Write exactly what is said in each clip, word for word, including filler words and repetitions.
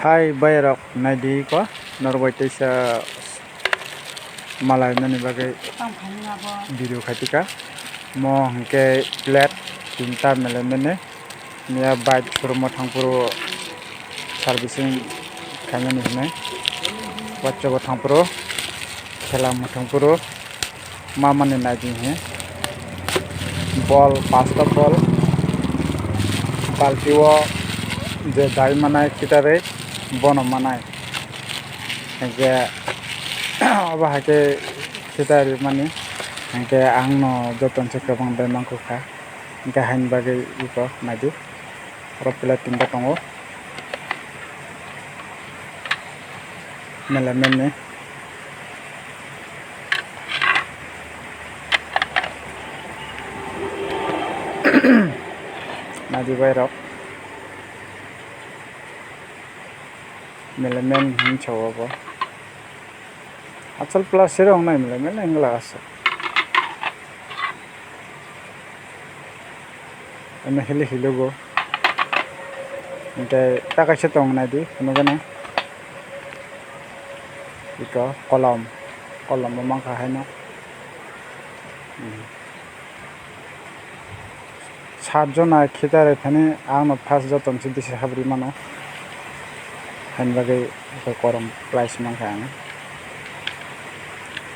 Hai bairok naidi ko, norbai teisa malai nani bagwi video khatika. Mo hwnkhe plate tinta melemene. Miya bike showroom o thangphuru servicing khainani hinwi. Wachago thangphuru, khela muthungphuru. Mamani naidi he bol, pasta bol, balti o je dai manai khitarwi bono manai. Hingke obo hai khe khitarwi mani, hingke ang no joto se kwbang bai mankha, hingke haini bagwi eko naidi. Oro plate tinta tongo. Mela meni. Naidi bairok. Mela meni hinwi sao obo. Achal plus se rong nai mela meni wngla aswk. Ano hili hilugo. Hingke ta kaisa tong naidi, phunukgana. Iko kolom, kolombo mankha haino. Hmm. Sat jona khitarwi thani ang no first joto se bisi habri mano. Haini bagwi eko korom price mankha ang.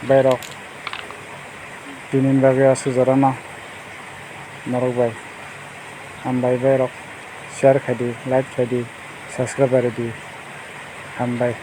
Bairok tini bagwi aswk jorano norok bai. Hambai bairok, share khaidi, like khaidi, subscribe khaidi. Hambai.